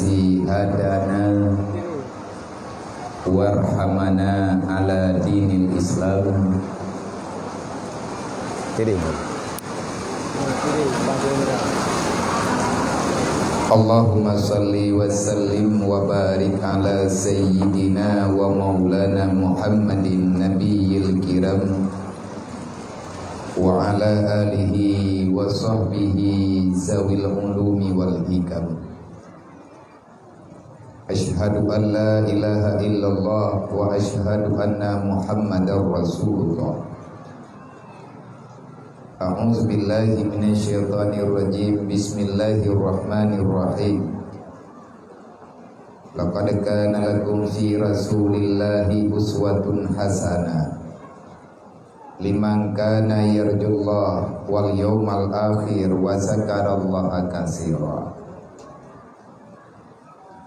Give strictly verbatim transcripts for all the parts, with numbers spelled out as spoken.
Allazi hadana warhamana ala dinil Islam. Jadi, Allahumma salli wa sallim wa barik ala sayyidina wa maulana Muhammadin nabiyil kiram wa ala alihi wa sahbihi zawil ulumi wal hikam. Asyhadu an la ilaha illallah wa asyhadu anna Muhammadar Rasulullah. A'udzu billahi minasyaitonir rajim. Bismillahirrahmanirrahim. Laqad kana lakum fi Rasulillahi uswatun hasanah liman kana yarjullaha wal yaumal akhir wa dzakarallaha katsira.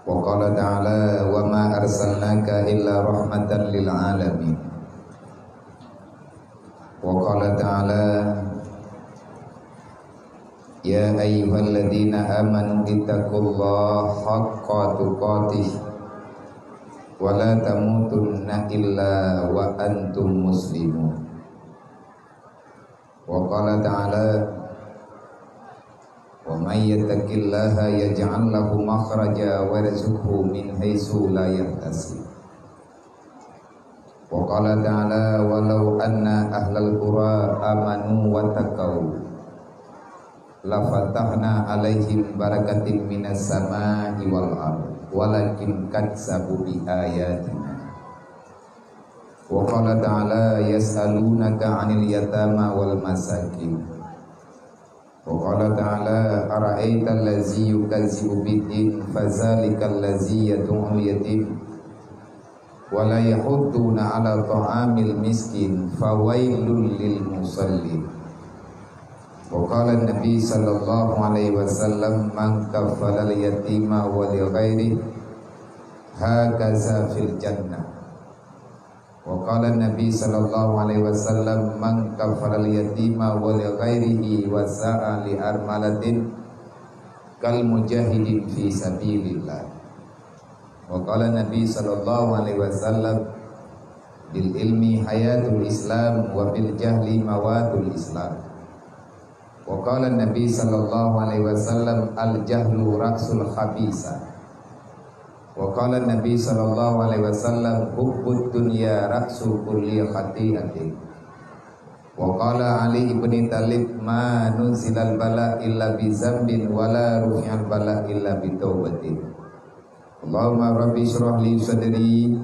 Wa qala ta'ala, "Wa ma arsalnaka illa rahmatan lil alamin." Wa qala ta'ala, "Ya ayyuhalladzina amanu ittaqullaha haqqa tuqatih wa la tamutunna illa wa antum muslimun." Wa qala ta'ala, "Wa may yattaqillaha yaj'al lahu makhraja wa yarzuqhu min haitsu la yahtasib." Wa qala ta'ala, "Walau anna ahlal qura amanu wattaqau lafatahna 'alaihim barakatim minas sama'i wal ardh, walakin kadzabu bi ayatina." Wa qala ta'ala, "Yas'alunaka 'anil yatama wal masakin." Wa qala ta'ala, "Ara'aital ladzi yukazzibu biddin, fadzalikal ladzi yadu'ul yatim, wa la yahuddu 'ala ta'amil miskin, fawailul lil musallin." Wa qala Nabi sallallahu alaihi wasallam, "Man kafalal yatima wa li ghairihi, hakaza fil jannah." Wa qala Nabi sallallahu alaihi wasallam, "Man kafalal yatima wa li ghairihi wa sa'a li armalatin kal mujahidin fi sabilillah." Wa qala Nabi sallallahu alaihi wasallam, "Bil ilmi hayatul Islam wa bil jahli mawatul Islam." Wa qala Nabi sallallahu alaihi wasallam, "Al jahlu ra'sul khabisa." Wa qala Nabi sallallahu alaihi wasallam, "Hubbud dunya ra'su kulli khati'atin." Wa qala Ali ibni Thalib, "Ma nuzilal bala illa bi zambin, wa la rufi'al bala illa bi taubatin." Allahumma rabbi shrah li sadri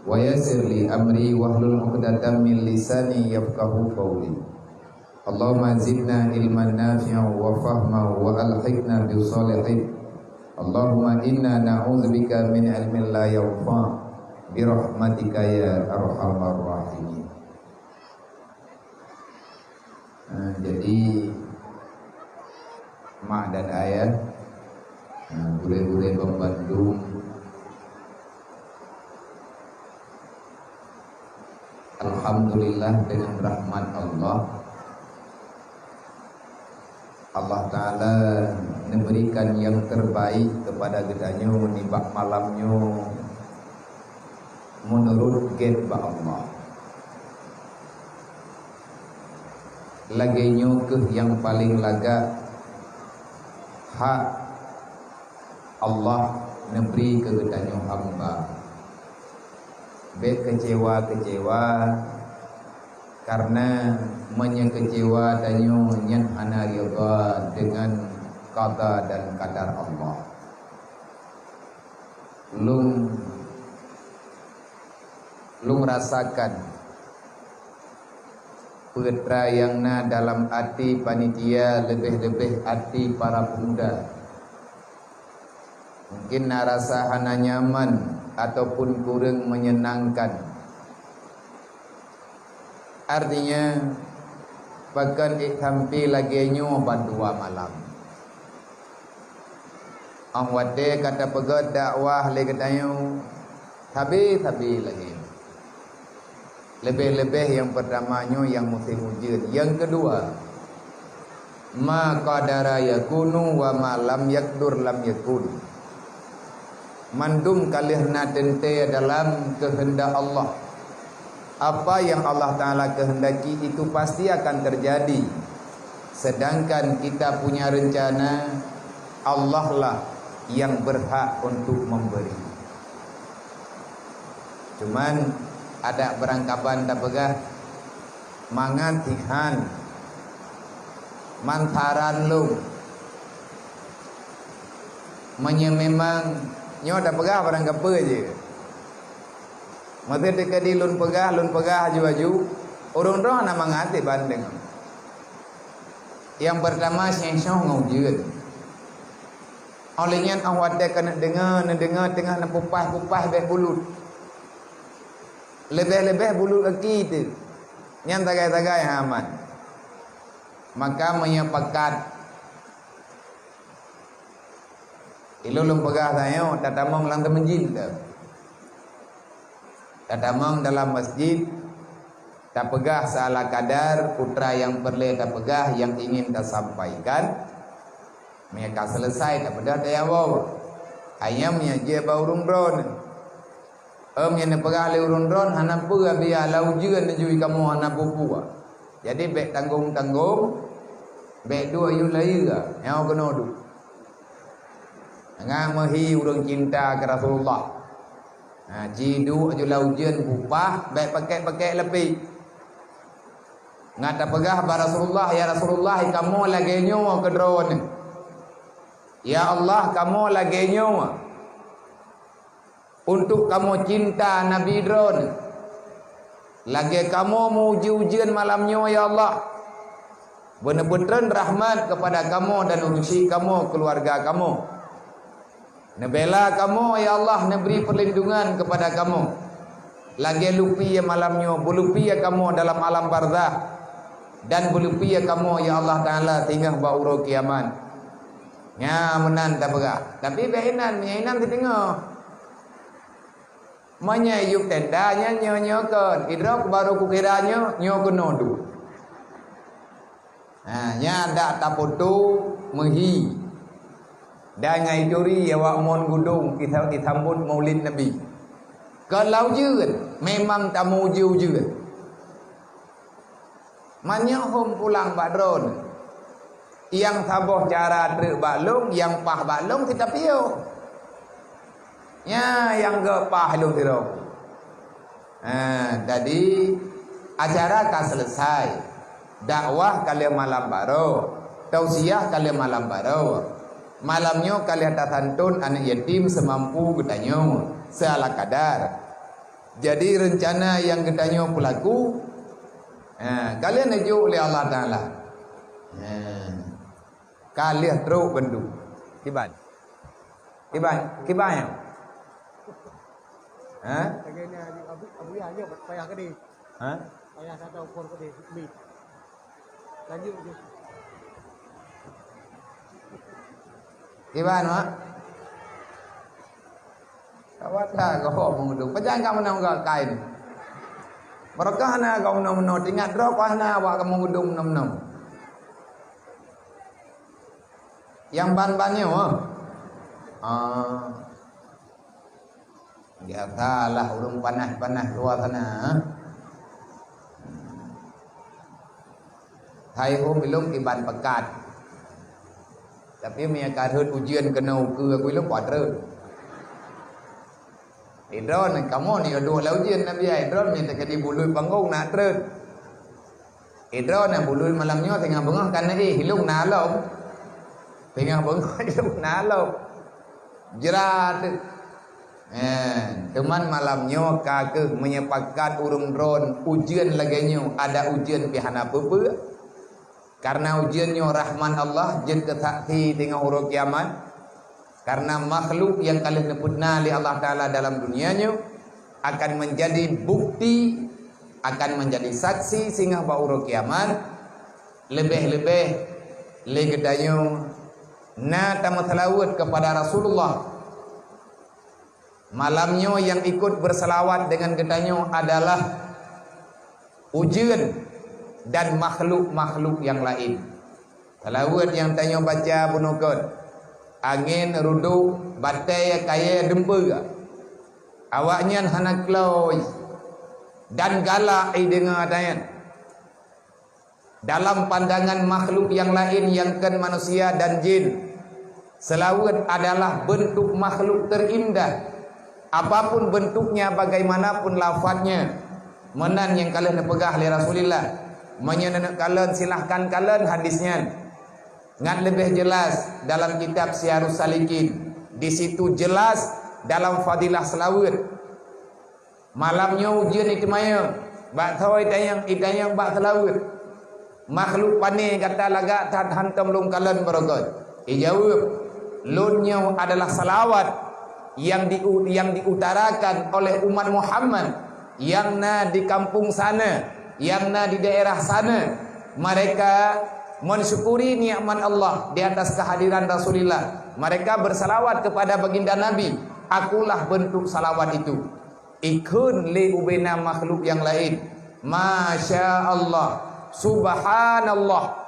wa yassir li amri wahlul 'uqdatam min lisani yafqahu qawli. Allahumma zidna ilman nafi'an wa fahman wa alhiqna bis shalihin. Allahumma inna na'udzubika min ilmin la yanfa' bi rahmatika ya arhamar rahimin. Eh, jadi, mak dan ayah, eh, gurée-gurée banmandum, alhamdulillah, dengan rahmat Allah, Allah Ta'ala memberikan yang terbaik kepada geutanyoe nibak malam nyoe meunurot gét bak Allah. Lagée nyoe kheueh nyang paleng lagak hak Allah neubri keu geutanyoe hamba. Bék keucewa-keucewa, kareuna meunyoe keucewa tanyoe nyan hana ridha deungon qada dan qadar Allah. Lôn, lôn rasakan peue atra nyang na dalam até panitia, leubeh-leubeh até para pemuda. Mungkin na rasa hana nyaman ataupun kureueng menyenangkan. Artinya, pakon ék sampoe lagée nyoe bandua malam. Óh watée ka tapeugét dakwah lé geutanyoe, sabe-sabe lagée nyoe. Leubeh-leubeh nyang peurtama nyoe nyang musém ujeuen. Nyang keudua, ma qadara yakunu wa ma lam yaqdur lam yakun. Mandum ka lheueh na teuntée dalam keuheundak Allah. Apa yang Allah Ta'ala kehendaki itu pasti akan terjadi. Sedangkan kita punya rencana, Allah lah yang berhak untuk memberi. Cuman, adak beurangkaban tapeugah, mangat hihan, mantaran lom. Meunyoe memang nyoe tapeugah barang gapeue jih. Meuseuti keudi lôn peugah, lôn peugah aju-aju, ureuëng droe hana mangat dibandeng. Nyang peurtama, sengsoh ngon ujeuen. Óh lheueh nyan óh watée keuneuk deungoe, neudeungoe teungoh neupupah-pupah bék bulut. Leubeh-leubeh bulut aki teuh. Nyan sagai-sagai hana aman. Maka meunyoe pakat, ilôn lôn peugah tanyoe, tatamong lam teumeujid teuh. Tatamong dalam masjid, tapeugah seala kadar putra nyang peureulée tapeugah nyang ingin tasampaikan. Meunyoe ka seuleusai, tapeugah taya woe. Hai nyan meunyoe jeuet bak ureuëng droeneuh. Em nyang neupeugah lé ureuëng droeneuh hana peue, biar lam ujeuen neujui kamoe hana peue-peue. Jadi bék tanggong-tanggong, bék duek yue layeue, nyoe keunoe duek. Ngat meuhi ureuëng cinta keu Rasulullah. Nah, jiduek aju lam ujeuen pupah, bék pakek-pakek leupie. Ngat tapeugah bak Rasulullah, "Ya Rasulullah, kamoe lagée nyoe keu droeneuh. Ya Allah, kamoe lagée nyoe untuk kamoe cinta Nabi droeneuh. Lagée kamoe meu-ujeuen-ujeuen malam nyoe, ya Allah. Beuneupeutreun rahmat keupada kamoe dan urusi kamoe, keuluwarga kamoe. Neubela kamoe, ya Allah, neubri peurlindungan keupada kamoe. Lagée leupie malam nyoe, beuleupie kamoe dalam alam barzakh, dan beuleupie kamoe, ya Allah Ta'ala, singoh bak uroe kiamat." Nyan meunan tapeugah. Tapi bék inan, meunyoe inan siteungoh. Meunyoe yup tenda nyan nyoe-nyoe kon, idroe baru kukira nyoe, nyoe keunoe duek. Ha, nyan dak tapoto meuhi. Dan ngai turi awak mon gudong kita disambot Maulid Nabi. Keu lam ujeuen, memang tameu ujeuen-ujeuen. Meunyoe hom pulang bak droeneuh, nyang saboh cara treuk bak lôn, nyang paih bak lôn, sit tapiôh. Nyan nyang geupaih lôn sidroe. Ha, jadi, acara ka seuleusai. Dakwah ka lheueh malam baroe. Tausiah ka lheueh malam baroe. Malam nyoe ka lheueh tasantôn aneuëk yatim seumampu geutanyoe, seala kadar. Jadi, reuncana nyang geutanyoe peulaku, ha, ka lheueh neujok lé Allah Ta'ala. Ha, ka lheueh trok bandum. Kiban. Kiban, kiban nyan. Ha? Lagée nyan, Abu, Abu Yah nyoe payah keudeh. Ha? Payah satu ukur keudeh, mit. Lanjut je. Kiban, Mak? Kawata goh meungeudong. Pajan ka meunan gak kain. Barokah na goh meunoe-meunoe. Ingat droe kah na awak ka meungeudong meunoe-meunoe. Nyang ban-ban nyoe, ah. Ah. Biasalah ureuëng panas-panas luwa sana. Hai hom ilong iban pekat. Tapi meunyo ka rhot ujeuen keunoe ukeue aku ilong kuat rhot. Idroe nyan kamoe ni duek lam ujeuen Nabi ai, idroe nyan teuka di bulut panggong na treun. Idroe nyan bulut malam nyoe teungoh beungoh ka na éh, ilong na lom. Teungoh beungoh ilong na lom. Jrat. Eh, teuma malam nyoe ka keuh meunyepakat ureuëng droen ujeuen lagée nyoe, ada ujeuen pih hana peue-peue. Karena ujeuen nyoe rahmat Allah jeuet keu saksi teungoh uroe kiamat. Karena makhluk nyang ka lheueh neupeuna lé Allah Ta'ala dalam dunia nyoe akan menjadi bukti, akan menjadi saksi singoh bak uroe kiamat. Leubeh-leubeh lé geutanyoe na tameuseulaweuet keupada Rasulullah. Malam nyoe nyang ikot beuseulaweuet deungon geutanyoe adalah ujeuen dan makhluk-makhluk nyang laén. Seulaweuet nyang tanyoe baca bunoe kon. Angén rudôk, batée kayée deumpeue. Awaknyan hana kloi dan galak i deungoe tanyan. Dalam pandangan makhluk nyang laén nyang kon manusia dan jin, seulaweuet adalah beuntuk makhluk teurindah. Apapun beuntuknya, bagaimanapun lafadznya, meunan nyang ka lheueh neupeugah lé Rasulullah. Meunyoe neuneuk kalon, silahkan kalon hadis nyan. Ngat leubeh jeulaih dalam kitab Siyarus Salikin. Di situ jeulaih dalam fadilah seulaweuet. Malam nyoe ujeuen i teumanyong, bak soe i tanyong, i tanyong bak seulaweuet. Makhluk pane gata lagak that hantom lôn kalon beureugot. Ijaweueb, lôn nyoe adalah seulaweuet nyang diu-, nyang diutarakan oleh umat Muhammad nyang na di kampung sana, nyang na di daerah sana. Mereka mensyukuri nikmat Allah di atas kehadiran Rasulullah. Mereka bersalawat kepada baginda Nabi. Akulah bentuk salawat itu. Ikheun lé ubena makhluk nyang laén, "Masya Allah, Subhanallah."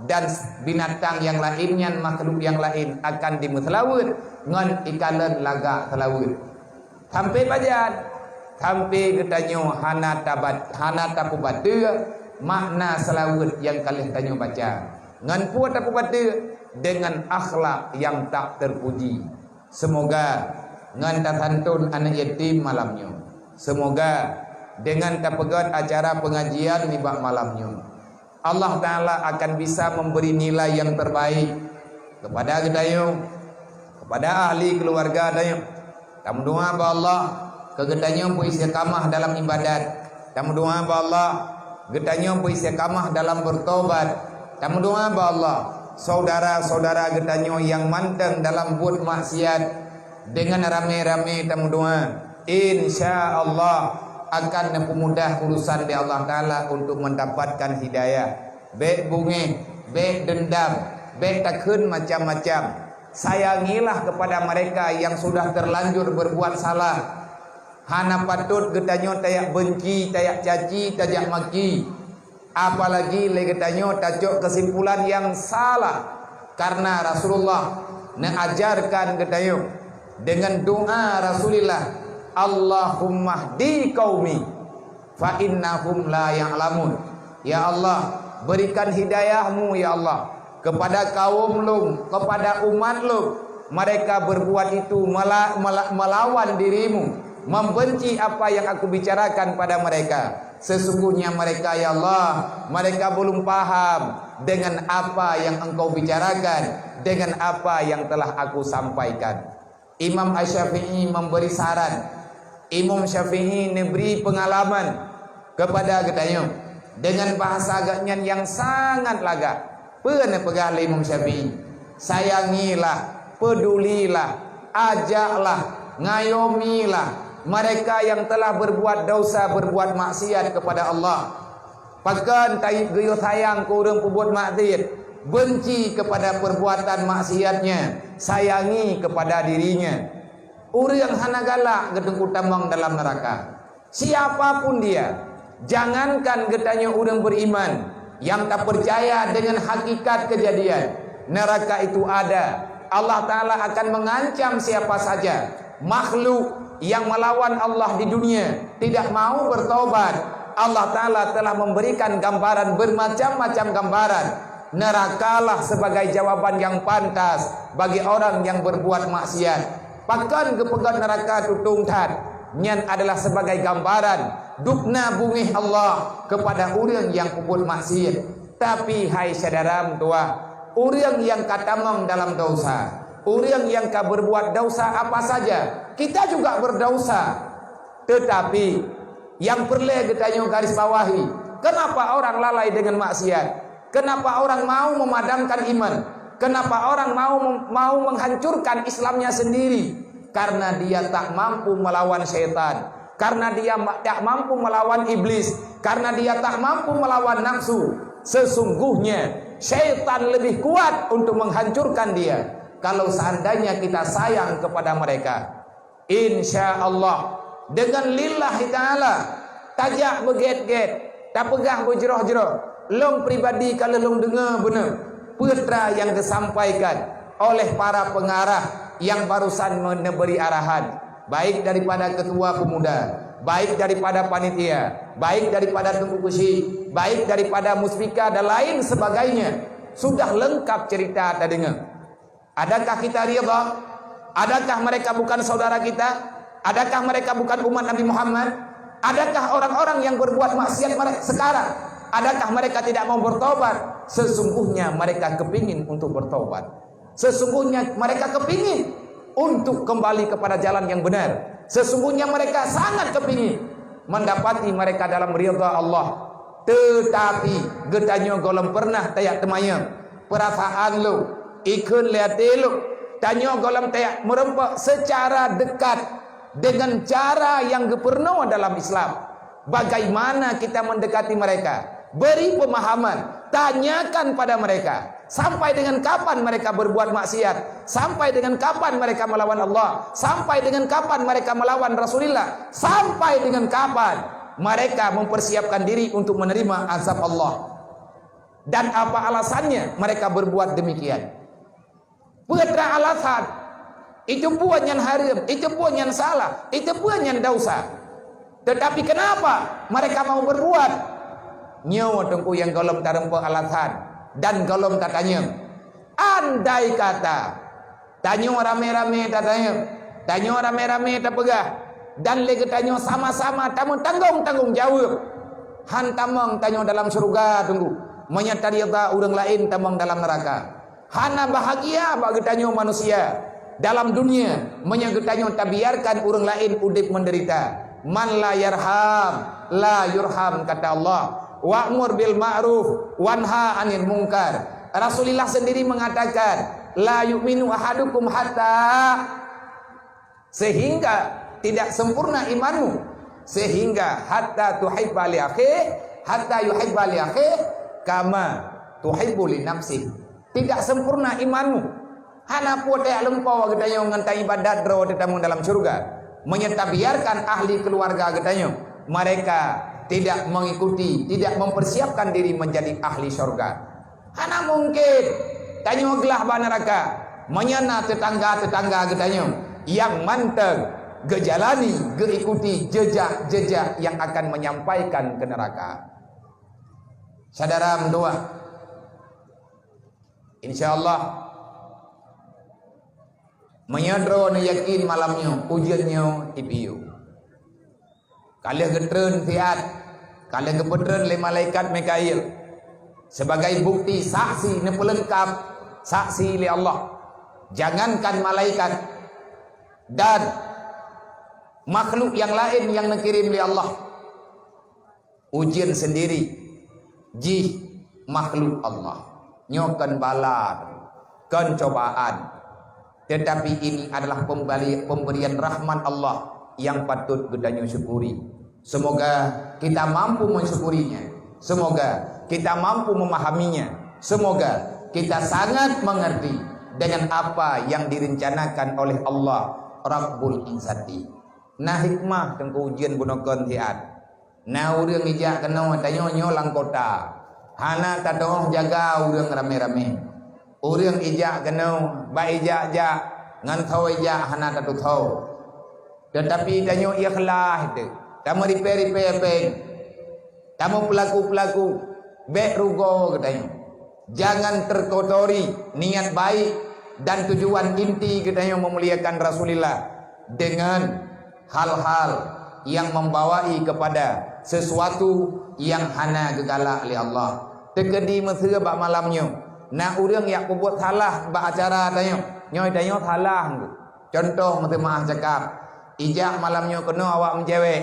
Dan binatang nyang laén nyan, makhluk nyang laén akan jimeuseulaweuet ngon ikalon lagak seulaweuet. Sampai pajan? Sampai geutanyoe hana tabat-, hana tapeubateue makna seulaweuet nyang ka lheueh tanyoe baca. Ngon peue tapeubateue? Dengan akhlak nyang tak terpuji. Seumoga ngon tasantun aneuk yatim malam nyoe. Seumoga dengan tapeugét acara peungajian nibak malam nyoe, Allah Taala akan bisa memberi nilai yang terbaik kepada geutanyoe, kepada ahli keluarga tanyoe. Tameudoa bak Allah keu geutanyoe beu istiqamah dalam ibadat. Tameudoa bak Allah geutanyoe beu istiqamah dalam bertobat. Tameudoa bak Allah, saudara-saudara geutanyoe nyang mantong dalam buet maksiat, dengan ramé-ramé tameudoa, insya Allah akan neupeumudah urusan di Allah Taala untuk mendapatkan hidayah. Bék beungéh, bék dendam, bék takheun macam-macam. Sayangilah kepada mereka yang sudah terlanjur berbuat salah. Hana patot geutanyoe tajak benci, tajak caci, tajak maki. Apalagi lé geutanyoe tacok keusimpulan nyang salah, karena Rasulullah neuajarkan geutanyoe dengan doa Rasulullah, "Allahummahdi qaumi fa innahum la ya'lamun." Ya Allah, berikan hidayah-Mu, ya Allah, kepada kaum lôn, kepada umat lôn. Mereka berbuat itu mela-, mela-, melawan diri-Mu, membenci apa yang Aku bicarakan pada mereka. Sesungguhnya mereka, ya Allah, mereka belum paham dengan apa yang Engkau bicarakan, dengan apa yang telah Aku sampaikan. Imam Asy-Syafi'i memberi saran. Imam Syafi'i neubri peungalaman kepada geutanyoe dengan bahasa geuhnyan nyang sangat lagak. Peue neupeugah lé Imam Syafi'i? Sayangilah, pedulilah, ajaklah, ngayomilah mereka yang telah berbuat dosa, berbuat maksiat kepada Allah. Pakon taib geuyue sayang keu ureuëng peubuet maksiat, benci kepada perbuatan maksiatnya, sayangi kepada dirinya. Ureuëng hana galak geuteungku tamong dalam neuraka. Siapa pun dia, jangankan geutanyoe ureuëng beriman yang tak percaya dengan hakikat kejadian, neuraka itu ada. Allah Taala akan mengancam siapa saja makhluk yang melawan Allah di dunia, tidak mau bertobat. Allah Taala telah memberikan gambaran bermacam-macam gambaran. Nerakalah sebagai jawaban yang pantas bagi orang yang berbuat maksiat. Pakon geupeugét neraka tutong that? Nyan adalah sebagai gambaran dukna beungéh Allah kepada ureuëng nyang peubuet maksiat. Tapi hai syedara meutuwah, ureuëng nyang ka tamong dalam dosa, ureuëng nyang ka berbuat dosa apa saja, kita juga berdosa. Tetapi, nyang peureulée geutanyoe garis bawahi, kenapa orang lalai dengan maksiat? Kenapa orang mau memadamkan iman? Kenapa orang mau, mau menghancurkan Islamnya sendiri? Karena dia tak mampu melawan syaitan. Karena dia ma-, tak mampu melawan iblis. Karena dia tak mampu melawan nafsu. Sesungguhnya, syaitan lebih kuat untuk menghancurkan dia. Kalau seandainya kita sayang kepada mereka, insya Allah, dengan lillahi ta'ala, tajak beugét-gét, tapeugah beujroh-jroh. Lôn pribadi ka lheueh lôn deungoe beuneu peue nyang geusampaikan oleh para pengarah yang barusan memberi arahan, baik daripada ketua pemuda, baik daripada panitia, baik daripada teungku keuchik, baik daripada muspika dan lain sebagainya. Sudah lengkap cerita tadeungoe. Adakah kita ridha? Adakah mereka bukan saudara kita? Adakah mereka bukan umat Nabi Muhammad? Adakah orang-orang yang berbuat maksiat mereka sekarang, adakah mereka tidak mau bertobat? Sesungguhnya mereka kepingin untuk bertobat. Sesungguhnya mereka kepingin untuk kembali kepada jalan yang benar. Sesungguhnya mereka sangat kepingin mendapati mereka dalam ridha Allah. Tetapi geutanyoe gohlom pernah tajak teumanyong peurasaan lôn, ikheun lé até lôn. Tanyoe gohlom tajak meurumpok secara dekat dengan cara yang geupeurunoe dalam Islam. Bagaimana kita mendekati mereka? Beri pemahaman, tanyakan pada mereka, sampai dengan kapan mereka berbuat maksiat? Sampai dengan kapan mereka melawan Allah? Sampai dengan kapan mereka melawan Rasulullah? Sampai dengan kapan mereka mempersiapkan diri untuk menerima azab Allah? Dan apa alasannya mereka berbuat demikian? Peue teuma alasan? Itu peue nyang hareuem, itu peue nyang salah, itu peue nyang desya. Tetapi kenapa mereka mau berbuat? Nyoe teungku nyang gohlom tarumpok alasan dan gohlom tatanyong. Andai kata tanyoe ramé-ramé tatanyong, tanyoe ramé-ramé tapeugah, dan lé geutanyoe sama-sama tameutanggong-tanggong jaweueb, han tamong tanyoe dalam syeuruga teungku, meunyoe taridha ureuëng laén tamong dalam neuraka. Hana bahagia bak geutanyoe manusia dalam dunia meunyoe geutanyoe tabiarkan ureuëng laén udeb menderita. "Man la yarham, la yurham," kata Allah. "Wa'mur bil ma'ruf, wanha 'anil munkar." Rasulullah sendiri mengatakan, "La yu'minu ahadukum hatta," sehingga tidak sempurna imanmu, sehingga hatta tuhibba li akhih, hatta yuhibba li akhih kama tuhibbu li nafsih. Tidak sempurna imanmu. Hana peue tajak lumpoe geutanyoe ngon taibadat droe teutamong dalam syeuruga, meunyoe tabiarkan ahli keluarga geutanyoe, mereka tidak mengikuti, tidak mempersiapkan diri menjadi ahli syurga. Hana mungkin tanyoe glah bak neuraka meunyoe na teutangga-teutangga geutanyoe nyang mantong geujalani, geuikuti jejak-jejak nyang akan menyampaikan keu neuraka. Syedara meutuwah, insya Allah, meunyoe droeneuh yakin malam nyoe ujeuen nyoe jipiôh. Ka lheueh geutreun siat, ka lheueh geupeutreun lé malaikat Mikail sebagai bukti saksi, neupeulengkap saksi lé Allah. Jangankan malaikat dan makhluk nyang laén nyang neukirém lé Allah, ujeuen sendiri jih makhluk Allah. Nyoe kon bala, kon cobaan. Tetapi ini adalah pembali-, pemberian rahmat Allah yang patut geutanyoe syukuri. Semoga kita mampu mensyukurinya. Semoga kita mampu memahaminya. Semoga kita sangat mengerti dengan apa yang direncanakan oleh Allah Rabbul Izzati. Na hikmah teungku ujeuen bunoe kon siat. Na ureuëng ijak keunoe tanyoe nyoe lam kota. Hana tatuoh jaga ureuëng ramé-ramé. Ureuëng ijak keunoe, bak ijak-jak, ngon tho ijak hana tatusoe. Teutapi tanyoe ikhlas teuh, tameuripée-ripée péng, tameupelaku-pelaku, bék rugoe geutanyoe. Jangan terkotori niat baik dan tujuan inti geutanyoe meumuliakan Rasulullah dengan hal-hal yang membawai kepada sesuatu yang hana geugalak lé Allah. Teukeudi meuseu bak malam nyoe, na ureuëng nyang peubuet salah bak acara tanyoe. Nyoe tanyoe salah. Contoh, meuseu meuah cakap, ijak malam nyoe keunoe awak meucewek.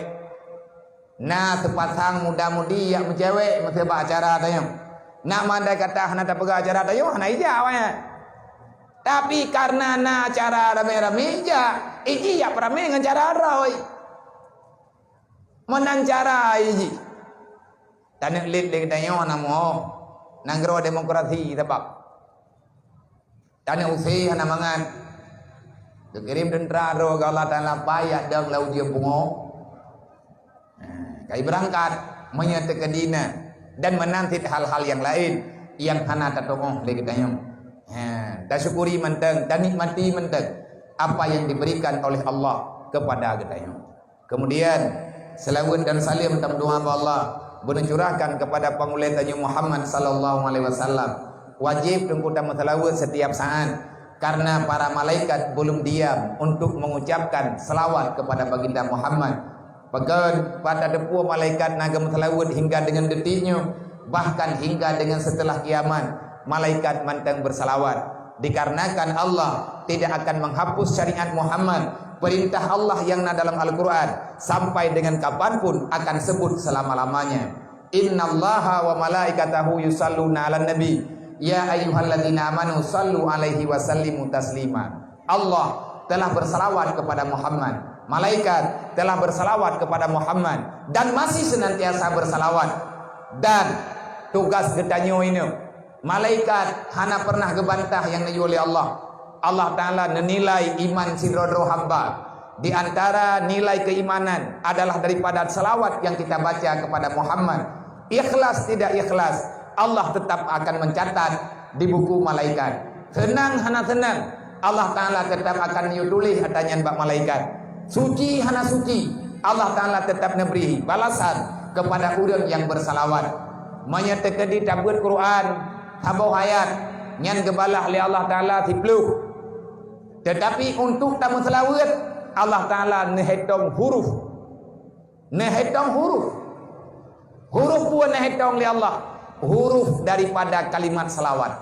Na seupasang muda-mudi nyang meucewek meuseu bak acara tanyoe. Na mandai kata hana tapeugah acara tanyoe, hana ijak awaknyan. Tapi kareuna na acara ramé-ramé ijak, iji jak peuramé ngon cara droe. Meunan cara iji. Taneuk lét lé geutanyoe hana meuho. Nanggroe demokrasi sabab. Taneuk use hana mangat. Geukirém teuntra droe keu Allah Taala pai jak dong lam ujeuen pungo. Nah, kai beurangkat meunyoe teukeudi na dan meunan cit hal-hal nyang laén nyang hana tatuoh lé geutanyoe. Ha, tasyukuri mantong, tanikmati mantong apa yang diberikan oleh Allah kepada geutanyoe. Kemudian, seulaweuet dan saleuem tameudoa bak Allah, beuneucurahkan kepada pangulée tanyoe Muhammad sallallahu alaihi wasallam. Wajéb teungku tameuseulaweuet setiap saat, karena para malaikat belum diam untuk mengucapkan selawat kepada baginda Muhammad. Pakon pat tateupeue malaikat na geumeuseulaweuet hingga deungon detik nyoe, bahkan hingga deungon seuteulah kiamat, malaikat mantong beuseulawat. Dikarenakan Allah tidak akan menghapus syariat Muhammad, perintah Allah yang na dalam Al-Quran, sampai dengan kapanpun akan sebut selama-lamanya. Innallaha wa malaikatahu yusalluna 'alan nabi, ya ayyuhalladzina amanu sallu 'alaihi wa sallimu taslima. Allah telah bersalawat kepada Muhammad, malaikat telah bersalawat kepada Muhammad, dan masih senantiasa bersalawat. Dan tugas geutanyoe inoe, malaikat hana pernah geubantah nyang neuyue lé Allah. Allah Ta'ala neunilai iman sidroe-droe hamba. Di antara nilai keimanan adalah daripada salawat yang kita baca kepada Muhammad. Ikhlas tidak ikhlas, Allah tetap akan mencatat di buku malaikat. Seunang hana seunang, Allah Ta'ala tetap akan neuyue tuléh ata nyan bak malaikat. Suci hana suci, Allah Ta'ala tetap neubri balasan kepada ureuëng nyang beusalawat. Meunyoe teukeudi tabeuet Quran saboh ayat, nyan geubalah lé Allah Ta'ala siplôh. Teutapi untuk tameuseulaweuet, Allah Ta'ala neuhitong huruf. Neuhitong huruf. Huruf peue neuhitong lé Allah? Huruf daripada kalimat salawat.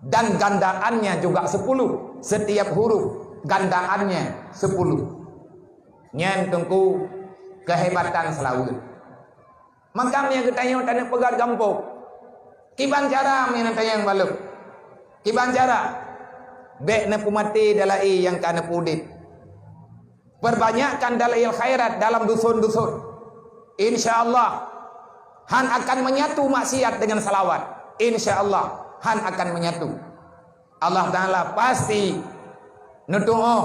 Dan gandaannya juga sepuluh. Setiap huruf gandaannya sepuluh. Nyan teungku kehebatan seulaweuet. Maka meunyoe geutanyoe taneuk peugah gampông, kiban cara meunyoe tanyong balok? Kiban cara? Bék neupeumaté dalaé nyang ka neupeuudép. Perbanyakkan dalail khairat dalam dusun-dusun. Insya Allah, han akan menyatu maksiat dengan salawat. Insya Allah, han akan menyatu. Allah Ta'ala pasti neutuoh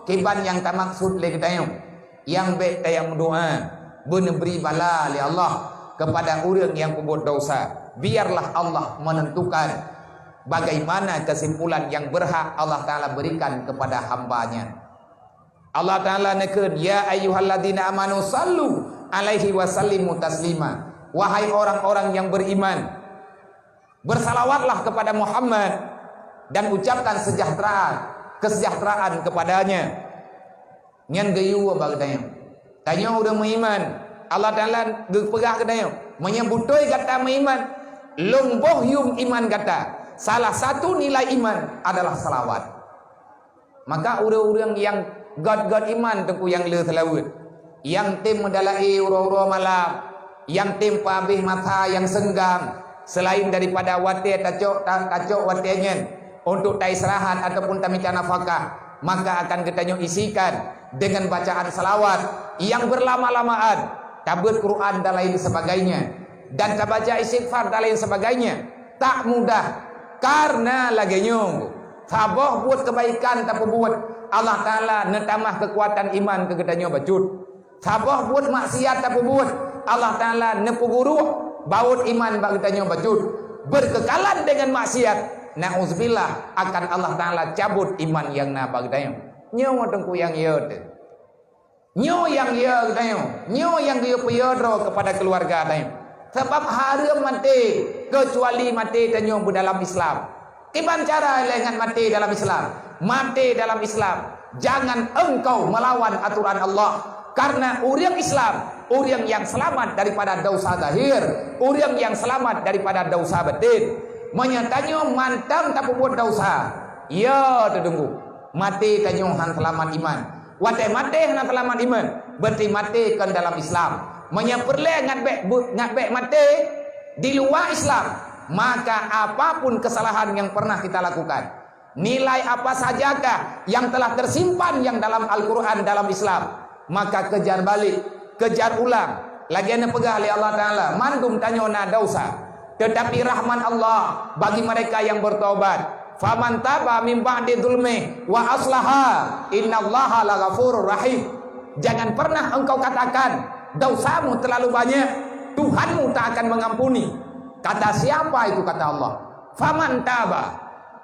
kiban nyang tamaksud lé geutanyoe. Nyang bék tayang meudoa, beuneubri bala lé Allah kepada ureuëng nyang peubuet dosa. Biarlah Allah menentukan bagaimana kesimpulan yang berhak Allah Ta'ala berikan kepada hamba-Nya. Allah Ta'ala neukheun, "Ya ayyuhalladzina amanu sallu alaihi wa sallimu taslima." Wahai orang-orang yang beriman, bersalawatlah kepada Muhammad dan ucapkan sejahtera, kesejahteraan kepadanya. Nyan geuyue bak geutanyoe. Tanyoe ureuëng meuiman, Allah Ta'ala geupeugah geutanyoe, "Meunyoe beutôi gata meuiman, lôn boh yuem iman gata." Salah satu nilai iman adalah salawat. Maka ureuëng-ureuëng nyang gét-gét iman teungku nyang le seulaweuet, nyang tem meudalaé uroe-uroe malam, nyang tem peuhabéh masa nyang seunggang, selain daripada watée tacok, ta-, tacok watée nyan untuk taistirahat ataupun tamita nafakah, maka akan geutanyoe isikan dengan bacaan salawat nyang beurlama-lamaan, tabeuet Quran dan lain sebagainya, dan tabaca istighfar dan lain sebagainya. Tak mudah, karena lagée nyoe, saboh buet keubaikan tapeubuet, Allah Ta'ala neutamah keukuatan iman keu geutanyoe bacut. Saboh buet maksiat tapeubuet, Allah Ta'ala neupeugurok baut iman bak geutanyoe bacut. Beurkeukalan deungon maksiat, na'uzubillah, akan Allah Ta'ala cabot iman nyang na bak geutanyoe. Nyoe teungku nyang yo teuh. Nyoe nyang yo geutanyoe, nyoe nyang geuyue peuyo droe keupada keuluwarga tanyoe. Sabab hareuem maté, keucuali maté tanyoe beudalam Islam. Kiban cara lé ngat maté dalam Islam? Maté dalam Islam, jangan engkau melawan aturan Allah. Karena ureuëng Islam, ureuëng nyang seulamat daripada dosa zahir, ureuëng nyang seulamat daripada dosa batin. Meunyoe tanyoe mantong tapeubuet dosa, ya teudunggu, maté tanyoe han seulamat iman. Watée maté hana seulamat iman, berarti maté kon dalam Islam. Meunyoe peureulée ngat bék bu-, ngat bék maté di luwa Islam, maka apapun kesalahan yang pernah kita lakukan, nilai apa sajakah yang telah tersimpan yang dalam Al-Quran dalam Islam, maka kejar balik, kejar ulang. Lagée neupeugah lé Allah Ta'ala, mandum tanyoe na dosa. Tetapi rahmat Allah bagi mereka yang bertobat. "Faman taba min ba'di zulmi wa aslaha, innallaha laghafurur rahim." Jangan pernah engkau katakan, "Dosamu terlalu banyak, Tuhanmu tak akan mengampuni." Kata siapa itu? Kata Allah. "Faman taba."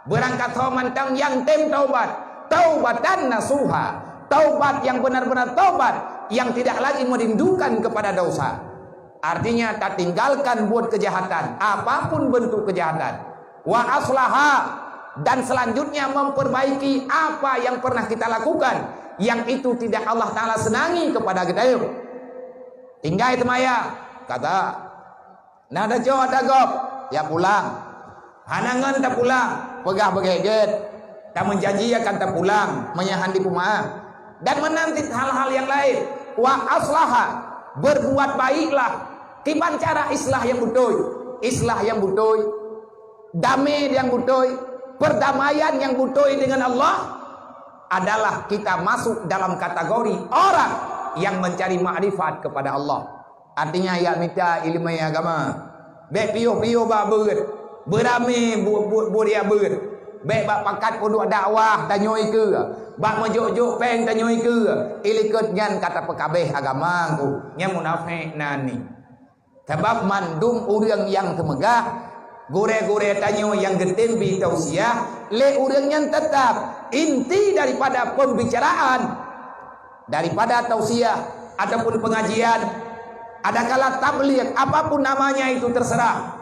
Beurangkasoe mantong nyang tem taubat, taubatan nasuha, taubat yang benar-benar taubat, yang tidak lagi merindukan kepada dosa. Artinya, tatinggalkan buat kejahatan, apapun bentuk kejahatan. Wa aslaha, dan selanjutnya memperbaiki apa yang pernah kita lakukan, yang itu tidak Allah Taala senangi kepada kita. Tinggai teumaya, kata, na tacok ata gob, ya pulang. Hana ngon tapulang, peugah beugét-gét. Tameujanji akan tapulang, meunyo han jipeumaáh. Dan meunan cit hal-hal yang lain. Wa aslaha, berbuat baiklah. Kiban cara islah nyang beutôi? Islah nyang beutôi, damé nyang beutôi, perdamaian nyang beutôi dengan Allah adalah kita masuk dalam kategori orang yang mencari makrifat kepada Allah. Artinya, jak mita ileumèe agama. Bèk piôh-piôh bak beuet. Beuramé bu-, bu-, buet jak beuet. Bèk bak pakat peuduek dakwah tanyoe ikeue. Bak meujok-jok péng tanyoe ikeue. Ilikot nyan ka tapeukabeh agama ku. Nyan munafék nan ni. Sabab mandum ureuëng nyang teumeugah, gurée-gurée tanyoe nyang geutem bi tausiah, lé ureuëng nyan teutap inti daripada pembicaraan, daripada tausiah ataupun pengajian, adakala tabligh, apapun namanya itu terserah.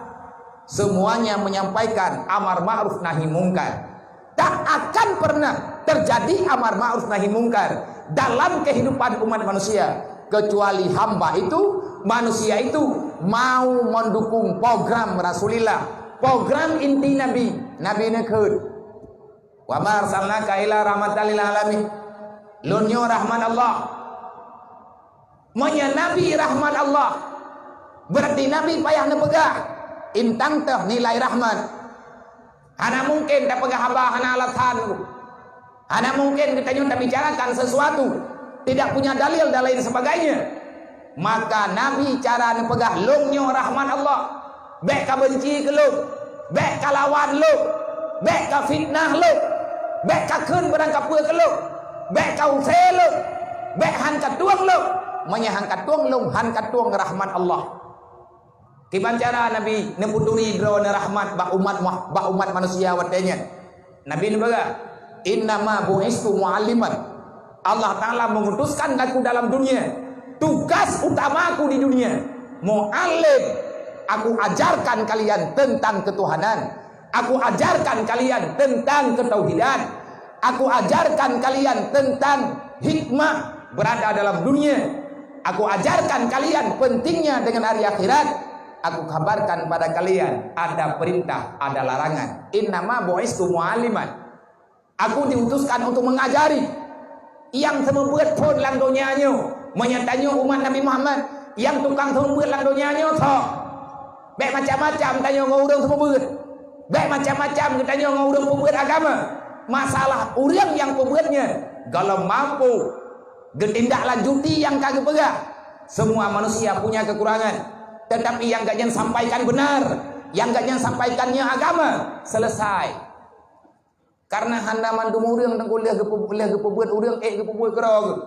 Semuanya menyampaikan amar ma'ruf nahi mungkar. Tak akan pernah terjadi amar ma'ruf nahi mungkar dalam kehidupan umat manusia, kecuali hamba itu, manusia itu, mau mendukung program Rasulullah, program inti Nabi. Nabi neukheun, "Wa ma arsalnaka illa rahmatan lil alamin." Lôn nyoe rahmat Allah. Meunyoe Nabi rahmat Allah, berarti Nabi payah neupeugah, "Intang teuh nilai rahmat." Hana mungken tapeugah haba hana alasan. Hana mungken geutanyoe tabicarakan sesuatu tidak punya dalil dan lain sebagainya. Maka Nabi cara neupeugah, "Lôn nyoe rahmat Allah. Bèk kabeunci keu lôn. Bèk kalawan lôn. Bèk kafitnah lôn. Bèk kakheun beurangkapeue keu lôn. Bèk kausé lôn. Bèk han katueng lôn. Meunyoe han katueng lôn, han katueng rahmat Allah." Kiban cara Nabi neupeuturi droeneuh rahmat bak umat, bak umat manusia watée nyan? Nabi neupeugah, "Innama bu'istu mu'alliman." Allah Taala mengutuskan aku dalam dunia. Tugas utamaku di dunia, mu'allim. Aku ajarkan kalian tentang ketuhanan. Aku ajarkan kalian tentang ketauhidan. Aku ajarkan kalian tentang hikmah berada dalam dunia. Aku ajarkan kalian pentingnya dengan hari akhirat. Aku kabarkan pada kalian ada perintah, ada larangan. Innama bu'istu mu'alliman. Aku diutuskan untuk mengajari. Nyang seumeubeuet phon lam donya nyoe, meunyoe tanyoe umat Nabi Muhammad, nyang tukang seumeubeuet lam donya nyoe soe? Bèk macam-macam tanyoe ngon ureuëng seumeubeuet. Bèk macam-macam geutanyoe ngon ureuëng peubeuet agama. Masalah ureuëng nyang peubeuet nyan, gohlom mampu geutindaklanjuti nyang ka geupeugah. Semua manusia punya kekurangan, tetapi nyang gobnyan sampaikan benar, nyang gobnyan sampaikan nyan agama, selesai. Karena hana mandum ureuëng teungku lheueh geupeu-, lheueh geupeubuet ureuëng ék geupeubuet keudroe geuh.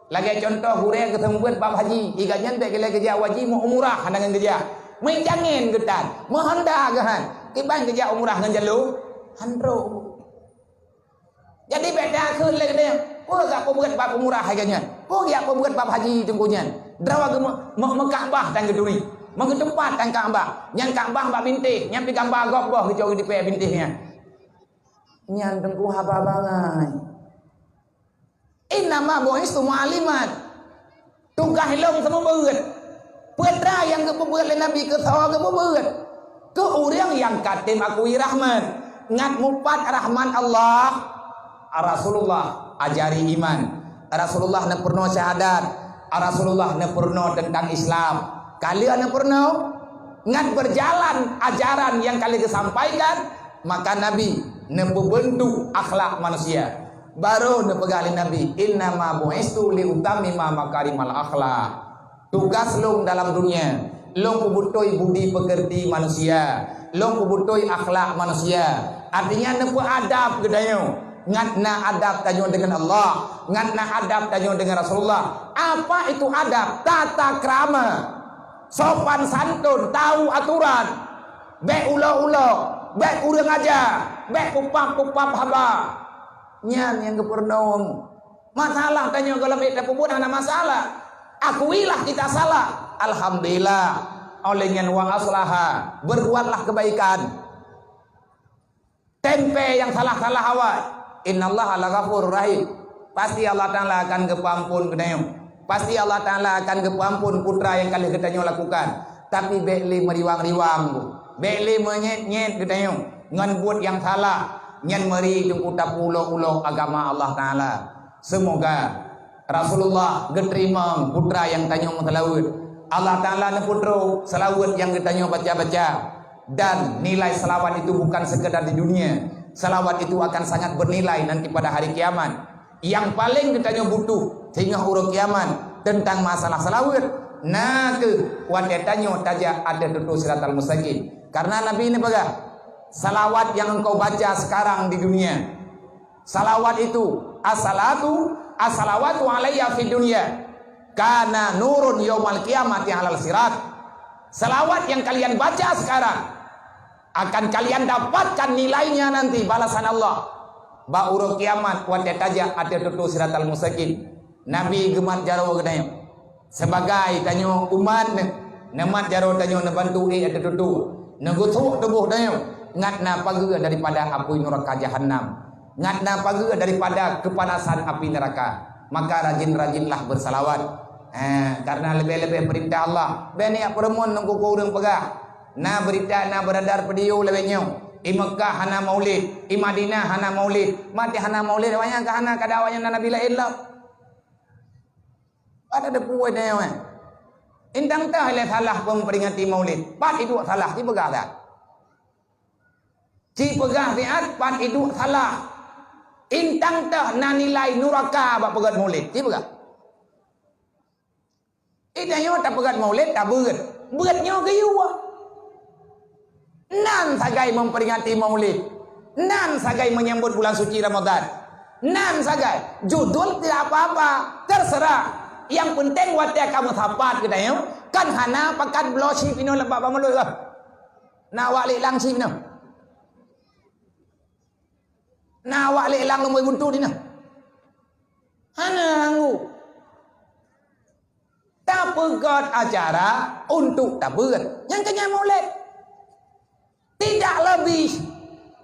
Lagée contoh, gurée geuseumeubeuet bab haji, i gobnyan bèk geulée geujak u haji, meu umrah hana ngon geujak. Meucangén geutan, meuhonda geuhan, kiban geujak umrah ngon jalô han trok. Jadi bèk takheun lé geutanyoe, peue geujak peubuet bab umrah hai gobnyan? Peue geujak peubuet bab haji teungku nyan? Droe geume-, me-, meuka'bah tan geuturi, meugeuteumpat tan Ka'bah. Nyan Ka'bah bak bintéh, nyan pih gamba gob boh geucok di pèe bintéh nyan. Nyan teungku haba bangai. Innama bu'istu mu'alliman. Tugaih lôn seumeubeuet. Peue teuma nyang geupeubuet lé Nabi keu soe geupeubuet? Keu ureuëng nyang ka tem akui rahmat. Ngat mupat rahmat Allah. Rasulullah ajari iman. Rasulullah neupeurunoe syahadat. Rasulullah neupeurunoe teuntang Islam. Ka lheueh neupeurunoe, ngat beujalan ajaran nyang ka lheueh geusampaikan, maka Nabi neupeubeuntuk akhlak manusia. Barô neupeugah lé Nabi, "Innama bu'istu liutammima makarimal akhlak." Tugas lôn dalam dunia, lôn peubeutôi budi peukeurti manusia, lôn peubeutôi akhlak manusia. Artinya, neupeuadab geutanyoe, ngat na adab tanyoe deungon Allah, ngat na adab tanyoe deungon Rasulullah. Apa itu adab? Tata krama. Sopan santun, tahu aturan. Bèk ulo-ulo, bèk kureueng aja. Bék pupap-pupap haba. Nyan nyang geupeurunoe. Masalah tanyoe goh lom ék tapeubuet hana masalah. Akuilah kita salah. Alhamdulillah. Oleh nyan wa aslaha, berbuatlah kebaikan. Tempe nyang salah-salah awai. Innallaha laghafurur rahim. Pasti Allah Taala akan geupeuamphon geutanyoe. Pasti Allah Taala akan geupeuamphon putra nyang ka lheueh geutanyoe lakukan. Tapi bék lé meuriwang-riwang, bék lé meunyét-nyét geutanyoe ngon buet nyang salah, nyan meuri teungku tapeuulo-ulo agama Allah Taala. Seumoga Rasulullah geuteurimong putra nyang tanyoe meuseulaweuet. Allah Taala neupeutrok seulaweuet nyang geutanyoe baca-baca. Dan nilai seulaweuet itu bukan sekedar di dunia. Seulaweuet itu akan sangat bernilai nanti pada hari kiamat. Nyang paleng geutanyoe butuh singoh uroe kiamat teuntang masalah seulaweuet, na kheueh watée tanyoe tajak ateueh tutoe siratal mustaqim. Karena Nabi neupeugah, "Seulaweuet nyang engkau baca sekarang di dunia." Salawat itu, as-salatu, as-salawatu alayya fid dunya, kana nurun yaumal qiyamati alal sirat. Salawat yang kalian baca sekarang akan kalian dapatkan nilainya nanti, balasan Allah, bak uroe kiamat watée tajak ateueh tutoe siratal mustaqim. Nabi geumat jaroe geutanyoe. Sebagai tanyoe umat neuh, neumat jaroe tanyoe neubantu ék ateueh tutoe, neugeusuek tuboh tanyoe ngat na pageue daripada apui nuraka jahannam, ngat na pageue daripada keupanasan api neuraka. Maka rajin-rajinlah beusalawat. Eh, karena leubeh-leubeh peurintah Allah. Bék neujak peureumeun ngon kukô ureuëng peugah, na beurita na beuredar peudiyô lawét nyoe, i Meukah hana maulid, i Madinah hana maulid. Maté hana maulid, awaknyan ka hana, kada awaknyan na nabi laén lom. Ada depu ada yang eh. Intang tah ilée salah peumperingati maulid. Pat iduek salah, ci peugah that. Ci peugah siat pat iduek salah. Intang tah na nilai nuraka bak peugét maulid. Ci peugah. Itanyoe tapeugét maulid tabeuet. Beuet nyoe geuyue. Nan sagai memperingati maulid. Nan sagai menyambut bulan suci Ramadan. Nan sagai. Judul tidak apa-apa. Terserah. Yang penting watée kamoe sapat geutanyoe, kan hana pakat bloe chip inoe leubak bak mulod lah. Na awak lé lang chip inoe. Na awak lé lang lumboi buntu inoe. Hana nganggu. Tapeugét acara untuk tabeuet. Nyang keu nyan maulid. Tidak lebih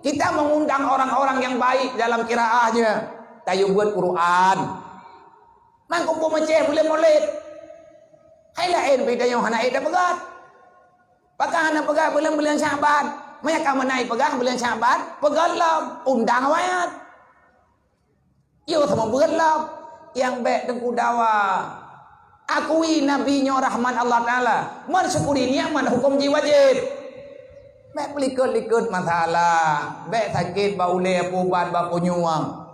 kita mengundang orang-orang yang baik dalam qiraahnya. Tayue beuet Quran. Mangkupung Aceh buleuen maulid. Hai laén pih tanyoe hana ék tapeugét. Pakon hana peugét buleuen-buleuen Syakban. Meunyo ka meunan peugét buleuen Syakban, peugét lom, undang awaknyan. Yo sama beuet lom, nyang bék teungku dawa. Akui Nabi nyoe rahmat Allah Taala. Mensyukuri nikmat huköm jih wajéb. Bék peulikot-likot masalah. Bék sakét bak ulée peuubat bak punyueng.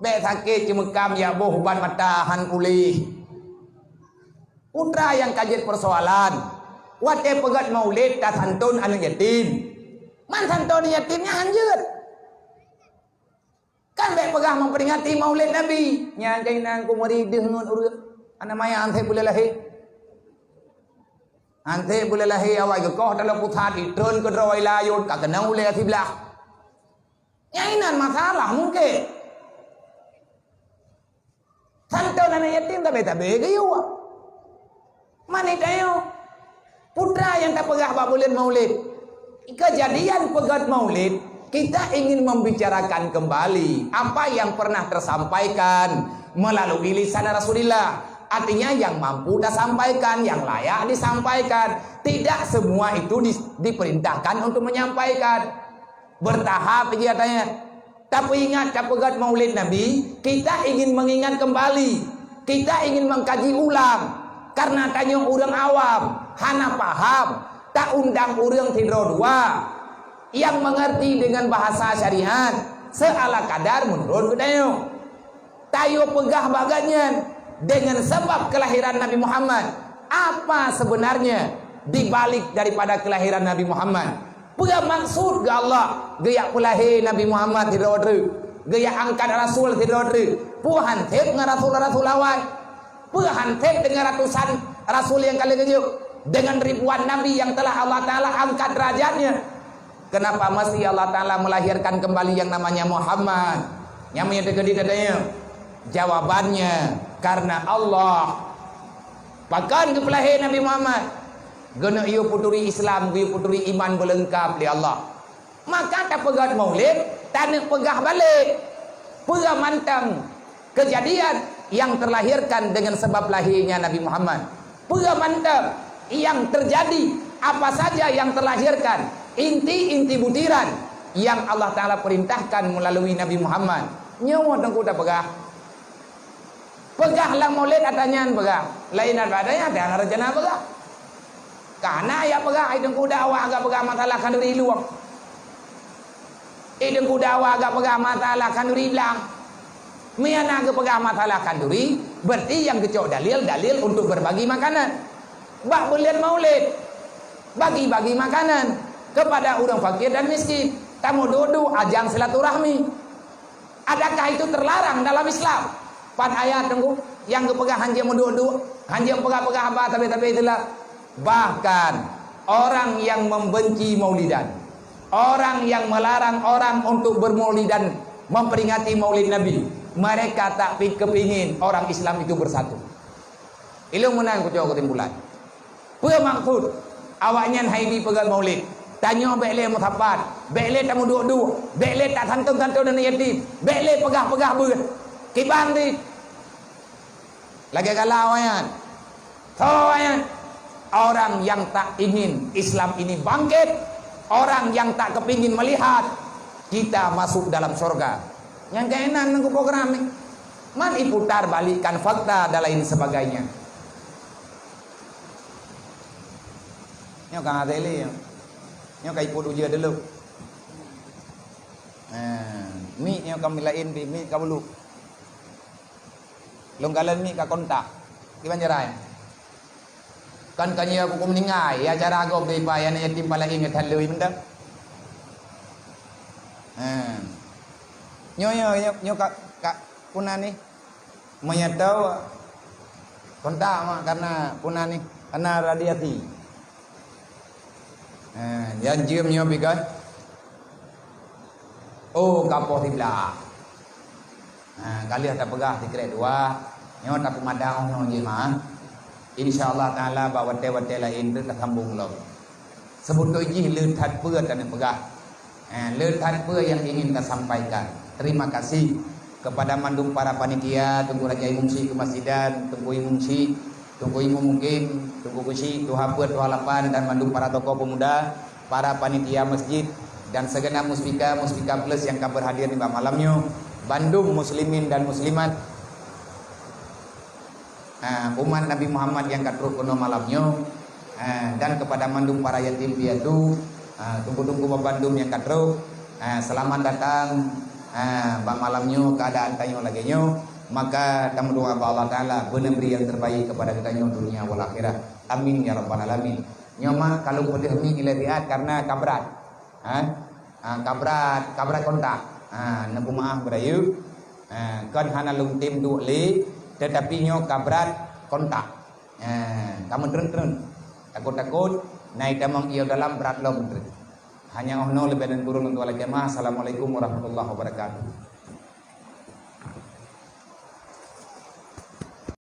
Bék sakét ceumeukam jak boh ubat mata han puléh. Putra nyang ka jeuet peusoalan. Watée peugét maulid tasanton aneuëk yatim. Man santon aneuëk yatim nyan han jeuet. Kan bék peugah memperingati maulid Nabi. Nyan keunan ku meuri deuh ngon ureuëng. Aneuk maya han sép buleuen lahé. Han sép buleuen lahé awai geukoh dalam pusat itreun keudroe layôn ka keunong ulée siblah. Nyan inan masalah mungken. Santon aneuëk yatim tabe-tabe geuyue. Mani tanyoe, putra nyang tapeugah bak buleuen maulid. Kejadian peugét maulid, kita ingin membicarakan kembali apa yang pernah tersampaikan melalui lisan Rasulullah. Artinya yang mampu tasampaikan, yang layak disampaikan. Tidak semua itu di- diperintahkan untuk menyampaikan. Bertahap jih katanya. Tapeuingat tapeugét maulid Nabi, kita ingin mengingat kembali. Kita ingin mengkaji ulang. Karena tanyoe ureuëng awam, hana paham. Taundang ureuëng sidroe dua yang mengerti dengan bahasa syariat, seala kadar menurut geutanyoe. Tayue peugah bak gobnyan, dengan sebab kelahiran Nabi Muhammad, apa sebenarnya di balik daripada kelahiran Nabi Muhammad? Peue maksud geu Allah geujak peulahé Nabi Muhammad sidroe treuk, geujak angkat rasul sidroe treuk? Peue han sép ngon rasul-rasul awai? Peue han sép dengan ratusan rasul nyang ka lheueh geujok, dengan ribuan nabi yang telah Allah Taala angkat derajatnya? Kenapa mesti Allah Taala melahirkan kembali yang namanya Muhammad? Nyang meunyoe teukeudi tatanyong, jawabannya karena Allah. Pakon geupeulahé Nabi Muhammad? Geuneuk yue peuturi Islam, yue peuturi iman beulengkap lé Allah. Maka tapeugét Maulid, taneuk peugah balek peue mantong kejadian yang terlahirkan dengan sebab lahirnya Nabi Muhammad. Peue mantong yang terjadi, apa saja yang terlahirkan, inti-inti butiran yang Allah Taala perintahkan melalui Nabi Muhammad. Nyoe teungku tapeugah. Peugah lam Maulid ata nyan peugah. Laén ata nyan ata rencana peugah. Kana ya peugah, ai teungku dakwah agak peugah masalah khanduri luwang. Ai teungku dakwah agak peugah masalah khanduri blang. Meunyo na geupeugah masalah khanduri, berarti yang geucok dalil, dalil untuk berbagi makanan. Bak buleuen Maulid, bagi-bagi makanan kepada ureuëng fakir dan miskin. Tamu dudu ajang silaturahmi. Adakah itu terlarang dalam Islam? Pat ayat teungku yang geupeugah hanjeuet meuduek-duek, hanjeuet peugah-peugah haba tabe-tabe itulah. Bahkan orang yang membenci maulidan, orang yang melarang orang untuk bermaulidan, memperingati Maulid Nabi, mereka tak pi-, kepingin orang Islam itu bersatu. Ilmu meunan kucok kesimpulan. Peue maksud awaknyan hai bi peugét Maulid? Tanyoe bék lé meusapat, bék lé tameuduek-duek, bék lé tasantun-santun aneuk yatim, bék lé peugah-peugah beuet. Kiban di lagée gala awaknyan. Soe awaknyan? Orang yang tak ingin Islam ini bangkit, orang yang tak kepingin melihat kita masuk dalam surga. Nyang keunan nunggu program ni. Man iputar balikkan fakta dan lain sebagainya. Nyoe ka hase lé nyoe. Nyoe ka ipot ujeuen dulu. Nah, mi nyoe ka milaén pi mi ka bulu. Lôn kalon mi ka kontak. Kiban jarai. Kan ka nyoe aku meuninggai, ya cara gob daripada aneuk yatim pala ingat hal leuwi mantong. Ha. Nyoe, nyoe, nyoe, nyoe ka, ka puna ni. Meunyoe tau kontak mak karena puna ni, karena radiasi. Ha, nyan jeuem nyoe pikai. Oh, kapoh siblah. Ha, ka lheueh tapeugah sikrék dua, nyoe tapeumadang nyoe jih mah. Insya Allah Taala bak watée-watée laén teuk tasambong lom. Seubeutôi jih le that peue taneuk peugah. Ha, le that peue nyang ingin tasampaikan. Terima kasih kepada mandum para panitia, Teungku Raja Imum Syik Keumasidan, Teungku Imum Syik, Teungku Imum Mukim, Teungku Keuchik, Tuha Peuet, Tuha Lapan, dan mandum para tokoh pemuda, para panitia masjid, dan segenap muspika, muspika plus nyang ka berhadir nibak malam nyoe, bandum muslimin dan muslimat, ah, umat Nabi Muhammad nyang ka trok keunoe malam nyoe, ah, dan kepada mandum para yatim piatu, ah, teungku-teungku bandum nyang ka trok, ah, selamat datang, ah, bak malam nyoe, keadaan tanyoe lagée nyoe. Maka tameudoa bak Allah Taala beuneubri nyang terbaik kepada geutanyoe dunia wal akhirah. Amin ya rabbal alamin. Nyoe mah ka lôn peudeuh mi ilée siat karena ka brat. Ha? Ha, ka brat, ka brat kontak. Ha, neupeumaáh beurayeuk. Ha, kon hana lôn tem duek lé, tetapi nyoe ka brat kontak. Ha, ka meutreun-treun. Takot-takot, na itamong ié dalam brat lom treun. Hanya oh noe leubeh dan kureueng untuk alai kemah. Assalamualaikum warahmatullahi wabarakatuh.